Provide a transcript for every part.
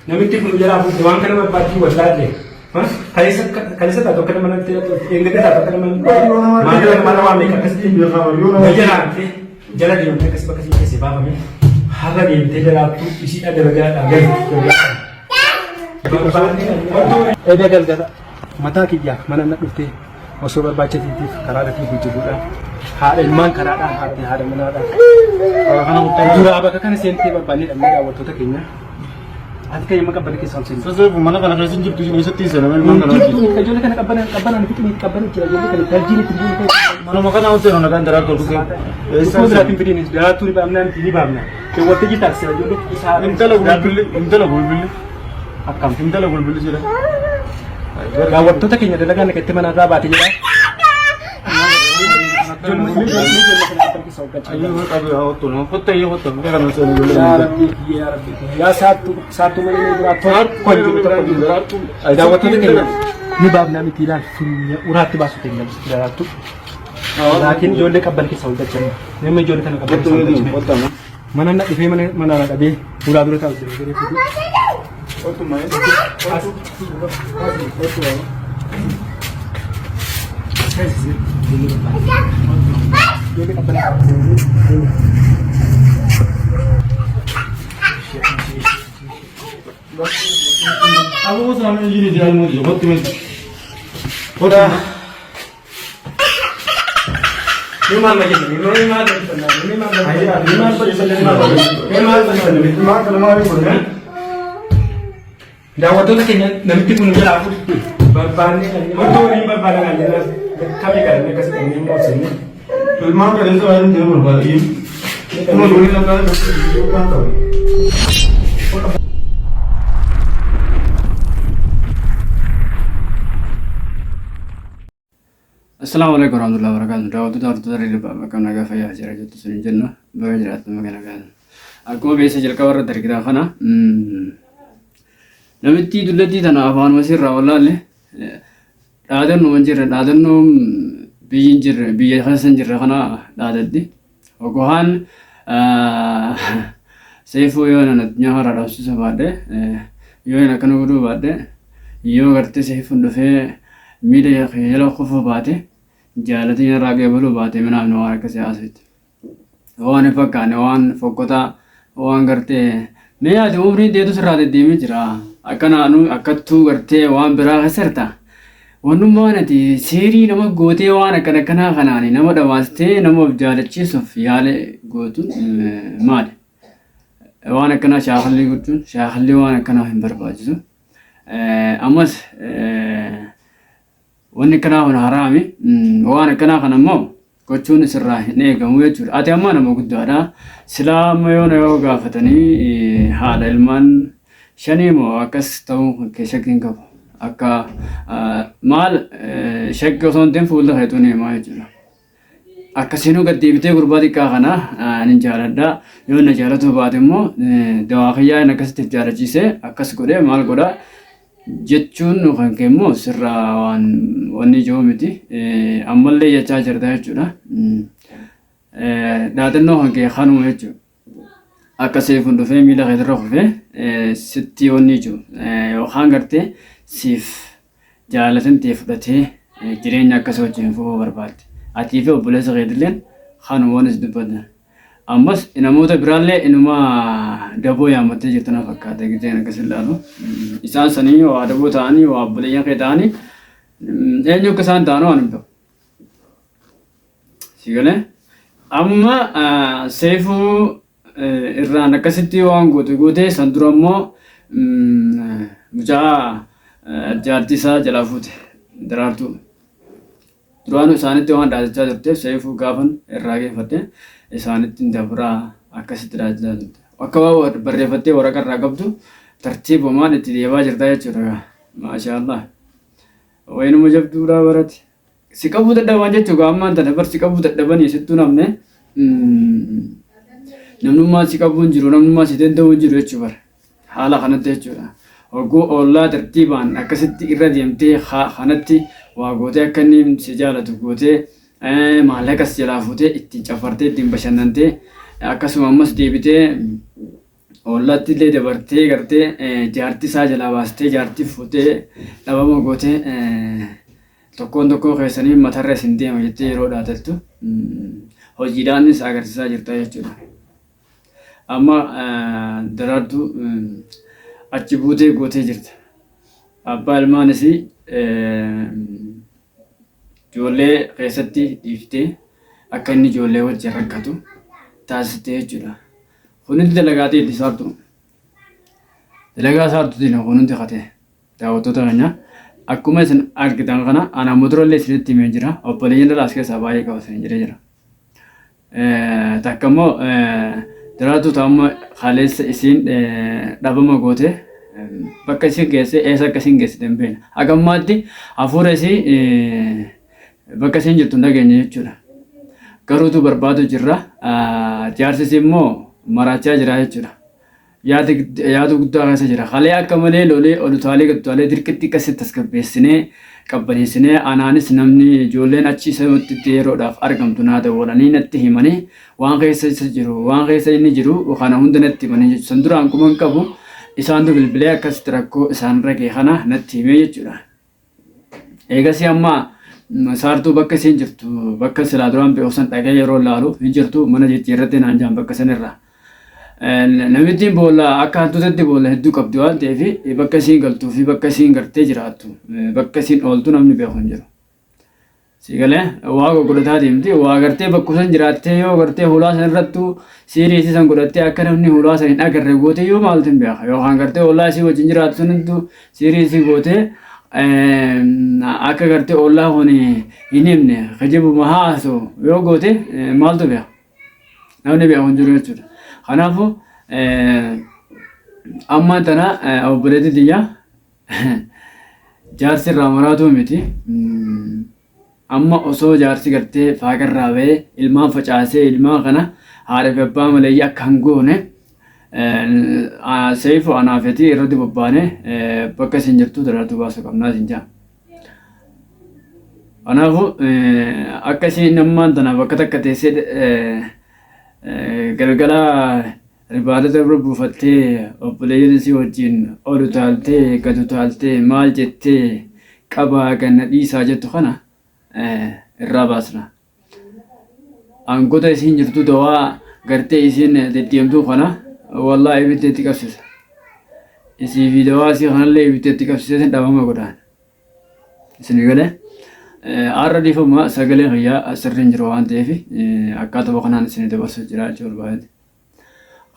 Namitti kun jalaa fuute waan kana barbaaddi wallaalle. Kaleessa kaleessa taatu akka nama natti eeggadde taatu akka nama maallaqa mana waa meeqa akkasitti na jalaante jala deemtee akkasii bakka sii keessee baafame har'a deemtee jalaattu isiidha dalagaadhaa gali. Eda galgala mataa kiyyaa mana na dhuftee osoo barbaachatiitiif karaa irratti hojjetuudha. Haadha ilmaan karaadhaan haadha haadha manaadhaan. Duraa bakka kana seentee barbaannee dhabnee daawwattoota keenya. Ati kan yamma qabbana keessa ol seenti. Sasseefu mana kana keessa hin jirtu isin eessatti hin seename ilmaan kana Jirtu wajjin. ijoollee kana qabbana qabbanaan fixini qabbana jira ijoollee kana daljiin itti bu'uun ta'e. Manuma kana ol seenu nagaan daraartu ol dhufee. Eessa biraatiin fidiin daraartuu ni baafnaa miti ni baafna. Waltajjii taasisa ijoollee isaa. Intala gulbilli intala gulbilli Akkam. intala gulbilli jedha. Daawwattoota keenya dalagaa naqattee mana irraa baate jedha. Ayyuu qabu haa hottu no hotta iyyuu hotta mana kana ol seenu ijoollee. Yaa Rabbi yaa Rabbi yaa saattuu saattuu malee ni biraa tokko hin jiru tokko hin jiru. Daawwattoota keenya ni baafnaa miti ilaal funya uraatti baasu keenya daraartu. Laakiin ijoollee qabban keessa ol galchan. Namni ijoollee kana qabban keessa ol galchan. Mana na dhufee mana mana na dhabee ulaa dura taa'u jira garee fiduu. Ijoollee qabban Aboo saamee jiru jaalmoo jiru hotti miti. Hotti. Ni maal ma jenna? Ni maal ma jenna? Ni maal ma jenna? Ni maal ma jenna? Ni maal ma jenna? Ilmaan kana maaliif godhe? Daawwattoota keenya namitti kun jalaa fuudhu barbaanne otoo hin barbaadan kan jennas kamii kadhannee akkasii kanneen immoo seenne. Ilmaan kana isa waan hin barbaade. Kuma durii lafa kan qabu. Assalaamu alaikum warahmatullahi wabarakatuh. Daawwattoota hordoftoota Reelii Baabaa akkam nagaa fayyaa jira jettu isin jenna. Baga jiraattu baga nagaa. Akkuma beeksisa jalqaba irratti argitan kana namittii dullattii tana afaanuma sirraa wallaalle dhaadannoo hin jirre dhaadannoo biyyi hin jirre biyya keessa hin jirre kana dhaadatti. Ogohaan seefuu yoo nan addunyaa kanarraa dhabsiisuu baadhe yoo hin akkana godhuu baadhe yoo gartee seefuun dhufee miila kee jala kufuu baate jaalatii narraa qeebaluu baate minaamni waan akkasii haasofti. Waan hin fakkaanne waan fokkotaa waan gartee mee ati umriin teetu sirraa deddeemee jira akkana nu akkattuu gartee waan biraa keessa jirta. Wannummaan ati seerii nama gootee waan akkana akkanaa kanaan nama dhamaastee nama of jaalachiisuuf yaala gootuun maali? Waan akkanaa shaakallii gochuun shaakallii waan akkanaa hin barbaachisu. Ammas wanni akkanaa kun haraami. Waan akkanaa kana immoo gochuun sirraa hin eegamu jechuudha. Ati amma nama guddaadha. Silaa amma yoona yoo gaafatanii haadha ilmaan shanii moo akkas ta'uu kee shakkii hin qabu. Akka maal shakkii osoo hin ta'in fuula keetuu ni himaa jechuudha. Akkasiinuu gad deebitee gurbaa xiqqaa kana nin jaaladha. Yoo na jaalatuu baate immoo dawaa kiyyaa inni akkasitti if jaalachiisee akkas godhee maal godhaa jechuun kan kee immoo sirraa waan wanni ijoo miti. Ammallee jechaa jirta jechuudha. Dhaadannoo kan kee kanuma jechuudha. Akka seefuun dhufee miila keetirra kufee sitti wanni ijoo yookaan gartee siif Jaalala tee fudhatee jireenya akkasii wajjin fufuu barbaadde. Atii fi obboleessa keetilleen kanuma waan isin dubbattan. Ammas namoota biraallee inuma daboo yaammattee jirtu na fakkaata gizeen akkas ilaalu. Isaan sanii waa daboo ta'anii waa obboleeyyan kee ta'anii eenyu akka isaan ta'an waan hin beeku. Si galee? Amma seefuu irraan akkasitti waan goote goote san dura immoo mucaa jaartii isaa jalaa fuute daraartuu. Duraanuu isaanitti waan dhaadachaa turteef seefuu gaafan irraa geeffatte isaanitti hin dabraa akkasitti dhaadachaa turte. Akka waan barreeffattee waraqaa irraa qabdu tartiibumaan itti deebaa jirta jechuudha. Maashaallah. Wayinuma jabduudhaa barate. Si qabuu dadhaban jechuu gaa ammaan tana bar si qabuu dadhabanii sittuu namne namnummaan si qabuu hin jiru namnummaan si danda'uu hin jiru jechuu bara haala kanatti jechuudha. Hogguu ollaa tartiibaan akkasitti irra deemtee kanatti waa gootee akka inni si jaalatu gootee maallaqas jalaa fuutee ittiin cafartee ittiin bashannantee akkasuma ammas deebitee Ollaatti illee dabartee gartee jaartii isaa jalaa baastee jaartii fuutee dhabama gootee tokkoon tokkoo keessanii matarra isin deema jettee yeroo dhaadattu hojiidhaanis agarsiisaa jirta jechuudha. Amma Daraartuu achi buutee gootee jirta. Abbaa ilmaanis ijoollee keessatti dhiiftee akka inni ijoollee wajjin rakkatu taasiste jechuudha. Kun hundi dalagaa teeti saartuu. Dalagaa saartuutiin kun hundi katee daawwattoota keenya. Akkuma isin argitan kana ana amma durallee isinitti himee jira. Obboleeyyan dhala as keessaa baay'ee qaba isin jedhee jira. Takka immoo daraartuu ta'amma kaleessa isiin dhabama goote bakka isiin geesse eessa akka isiin geessite hin beekne. Haga ammaatti hafuura isii bakka isiin jirtu hin dhageenye jechuudha. Garuutu barbaadu jirra. Jaarsi isii immoo maraachaa jira jechuudha. Yaada yaada guddaa keessa jira. Kalee akka malee lolee ol utaalee gad utaalee dirqitti akkasitti tasgabbeessinee qabbaneessinee anaanis namni ijoolleen achi isatti yeroodhaaf argamtu naa dawwalanii natti himanii waan keessa isa jiru waan keessa inni jiru kana hunda natti himanii jechuudha. San duraan quba hin qabu isaantu bilbilee akkasitti rakkoo isaanirra gahe kana natti himee jechuudha. Eegasii amma saartuu bakka isheen jirtu bakka silaa duraan beeku san dhaqee yeroo laalu hin jirtu mana jijjiirrattee naan jaan bakka sanirraa. Namittiin boolla akka hantuutatti boolla hedduu qabdi waan ta'eef bakka isiin galtuu fi bakka isiin gartee jiraattu bakka isiin ooltu namni beeku hin jiru. Si galee waa goggodhataa deemti waa gartee bakka san jiraattee yoo gartee hulaa san irrattuu siirii isii san godhattee akka namni hulaa san hin agarre goote yoo maaltu hin beeka yookaan gartee ollaa isii wajjin jiraattu sanittuu siirii isii gootee akka gartee ollaa kun hin himne kijibuma haasa'u yoo goote maaltu beeka namni beeku hin jiru jechuudha. Kanaafuu ammaan tana obboleettii tiyya Jaarsi irraa maraatuu miti. Amma osoo jaarsi gartee faaqarraa ba'ee ilmaan facaasee ilmaan kana haadha fi abbaa maleeyyii akka hin goone seefu anaa fetii irratti bobbaane bakka isin jirtu daraartuu baasuu qabnaa isin jaa. Kanaafuu akka isin ammaan tana bakka takka teessee galgala Ribaadota bira buufattee obboleeyyan isii wajjin ol utaaltee gad utaaltee maal jettee qabaa ganna dhiisaa jettu kana irraa baasna. Angota isiin jirtu dawaa gartee isiin deddeemtuu kana wallaahi ibidda itti qabsiisa. Isii fi dawaa isii kanallee ibidda itti qabsiisee dhabama godhaan. Isin galee har'a dhiifama sagaleen kiyyaa sirriin jiru waan ta'eef akkaatuma kanaan isin dabarsuu jira jechuu barbaade.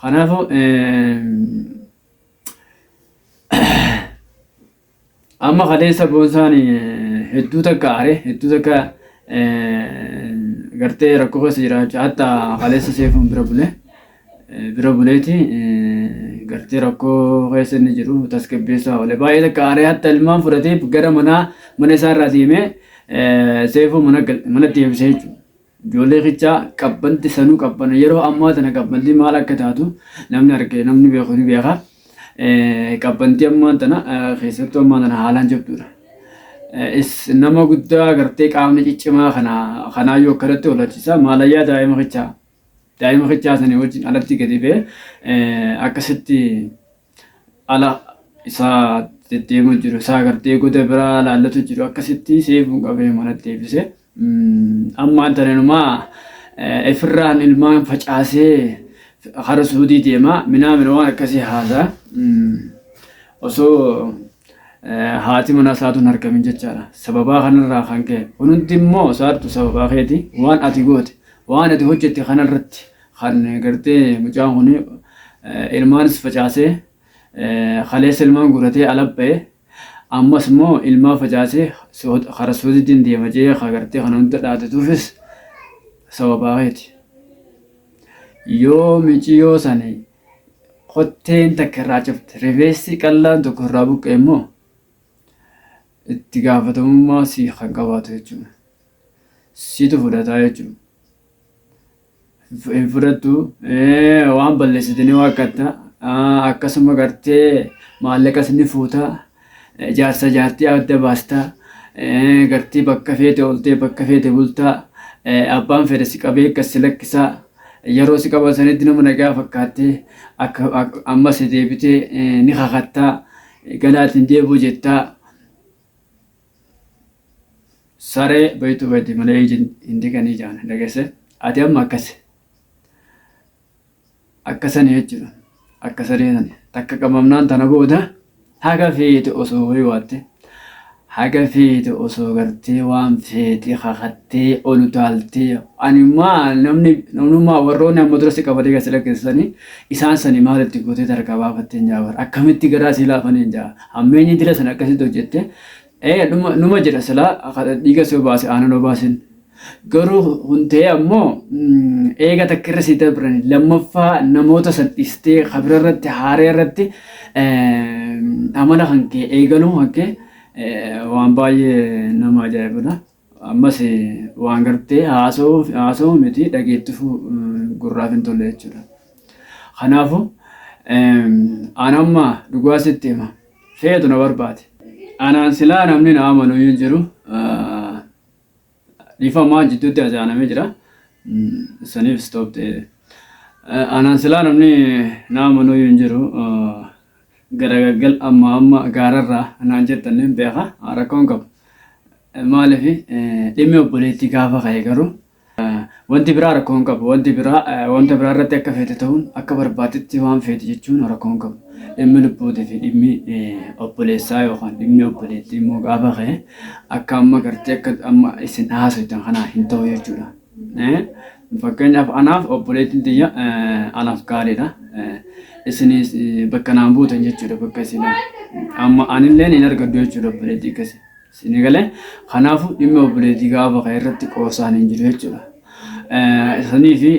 Kanaafuu amma kaleessa boonsaan hedduu takka aare hedduu takka gartee rakkoo keessa jira jechuudha. Hatta kaleessa seefuun bira bule. Bira buleeti gartee rakkoo keessa inni jiru tasgabbeessaa oole. Baay'ee takka aaree hatta ilmaan fudhatee gara manaa mana isaa irraa deemee seefuu mana manatti deebisee jechuudha. Ijoollee kichaa qabbanti sanuu qabbana yeroo ammaa tana qabbanti maal akka taatu namni arge namni beeku ni beeka. Qabbanti ammaan tana keessattuu ammaan tana haalaan jabduudha. Nama guddaa gartee qaamni ciccimaa kana kanaayyuu akkanatti olaachisa maalayyaa daa'ima kichaa. Daa'ima kichaa sanii wajjin alatti gadi ba'ee akkasitti ala isaa deddeemu jiru isaa gartee goda biraa laallatu jiru akkasitti seefuun qabee manatti deebise. Ammaan tananumaa ifirraan ilmaan facaasee kara suudii deema minaamin waan akkasii haasaa osoo haati manaa isaatu hin argamin jechaadha. Sababaa kanarraa kan ka'e kun hundi immoo saartu sababaa keeti waan ati goote Waan ati hojjette kana irratti kan gartee mucaan kun ilmaanis facaasee kaleessa ilmaan guuratee ala ba'e ammas immoo ilmaan facaasee kara suudiitiin deema jee ka gartee kana hunda dhaadatuufis sababaa keeti. Yoo miciyoo sani kotteen takka irraa cufte rifeensi qallaan tokko irraa buqqe immoo itti gaafatamummaa si kan qabaatu jechuudha. Situ fudhataa jechuudha. Hin fudhattu waan balleessite ni waaqatta akkasuma gartee maallaqas ni fuuta jaarsa jaartii adda baasta gartee bakka feete ooltee bakka feete bulta abbaan fedhe si qabee akkas si lakkisa. Yeroo si qaban sanitti nama nagaa fakkaattee akka ammas deebitee ni kakattaa ganaatiin deebi'u jettaa. Saree bayitu bayti malee iji hin dhiqanii jaan dhageesse. Ati amma akkasi. Akka sani jechuudha. Akka saree sani. Takka qabamnaan tana booda haga feete osoo horii waatte haga feete osoo gartee waan feete kakattee ol utaaltee ani maa namni namnummaa warroonni amma dura si qabatee gasi lakkeessanii isaan sani maal itti gootee tarkaa baafattee hin jaabar akkamitti garaa sii laafanii hin jaa hammeenyi dila sana akkasitti hojjette ee numa jedha silaa dhiiga si obaase aanan obaasin Garuu kun ta'ee ammoo eega takka irra sii dabrani lammaffaa namoota san dhistee kabira irratti haaree irratti amala kan kee eegaluu kan kee waan baay'ee nama ajaa'ibudha. Ammas waan gartee haasa'uu miti dhageettifuu gurraaf hin tolle jechuudha. Kanaafuu an amma dhugaa sitti hima feetu na barbaade. Anaan silaa namni na amanu hin jiru. Dhiifamaa jidduutti ajaanamee jira. Saniif stop ta'e. Anaan silaa namni na amanuu hin jiru. Garagaggal amma amma gaararraa naan jettan hin beeka. Rakkoon qabu. Maaliif dhimmi obboleettii gaafa ka'e garuu Wanti biraa rakkoo hin qabu. Wanti biraa wanta biraa irratti akka feete ta'uun akka barbaadetti waan feete jechuun rakkoo hin qabu. Dhimmi lubbuutii fi dhimmi obboleessaa yookaan dhimmi obboleettii immoo gaafa ka'e akka amma gartee akka amma isin haasoftan kanaa hin ta'u jechuudha. Fakkeenyaaf anaaf obboleettiin tiyya anaaf gaariidha. Isinis bakka naan buutan jechuudha bakka isin amma anilleen hin argadhu jechuudha obboleettii akkasii. Isinii galee? Kanaafuu dhimmi obboleettii gaafa ka'e irratti qoosaan hin jiru jechuudha. Isanii fi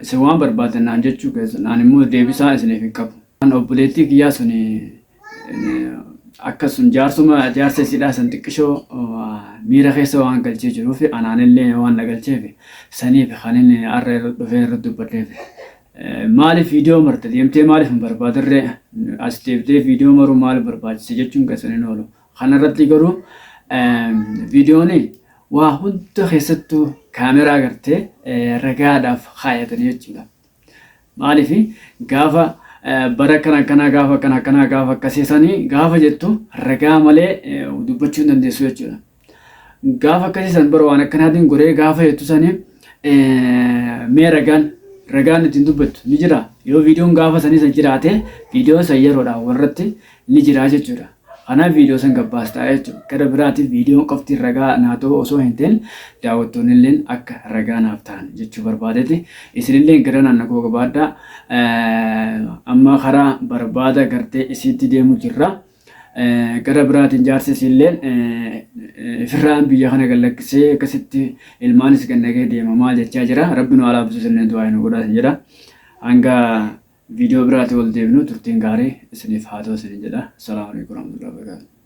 isin waan barbaaddan naan jechuu keessan ani immoo deebisaa isiniif hin qabu. Kan obboleettii kiyyaa sun akka sun jaarsuma jaarsa isiidhaa san xiqqishoo miira keessa waan galchee jiruuf anaanillee waan na galcheef saniif kan inni har'a irra dhufee irra dubbadheef. Maaliif viidiyoo marte deemtee maaliif hin barbaadirree as deebitee viidiyoo maruu maaliif barbaachise jechuun keessan hin oolu. Kana irratti garuu viidiyoon waa hunda keessattuu kaameraa gartee ragaadhaaf kaayatanii jechuudha. Maaliif gaafa bara kana akkanaa gaafa akkana akkanaa gaafa akkasii sanii gaafa jettu ragaa malee dubbachuu hin dandeessu jechuudha. Gaafa akkasii san bara waan akkanaatiin goree gaafa jettu sanii mee ragaan ragaan ittiin dubbattu ni jira. Yoo viidiyoon gaafa sanii san jiraate viidiyoon san yeroodhaan warratti ni jira jechuudha. Kanaaf viidiyoo san gabbaastaa jechuudha. Gara biraatiin viidiyoon qofti ragaa naa ta'u osoo hin ta'in daawwattoonni illeen akka ragaa naaf ta'an jechuu barbaadeeti. Isinillee gara naannoo qabaadhaa. Amma karaa barbaada gartee isiitti deemu jirra. Gara biraatiin jaarsi isiilleen ifirraan biyya kana gad lakkisee akkasitti ilmaanis gad naqee deema maal jechaa jira. Rabbi nu haa laaffisu isinillee du'aa nu godhaa isin jedha. Hanga viidiyoo biraatti wal deebinu turtiin gaarii isiniif haa ta'u isinin jedha. Assalaamu alaikum warahmatullahi wabarakatuh.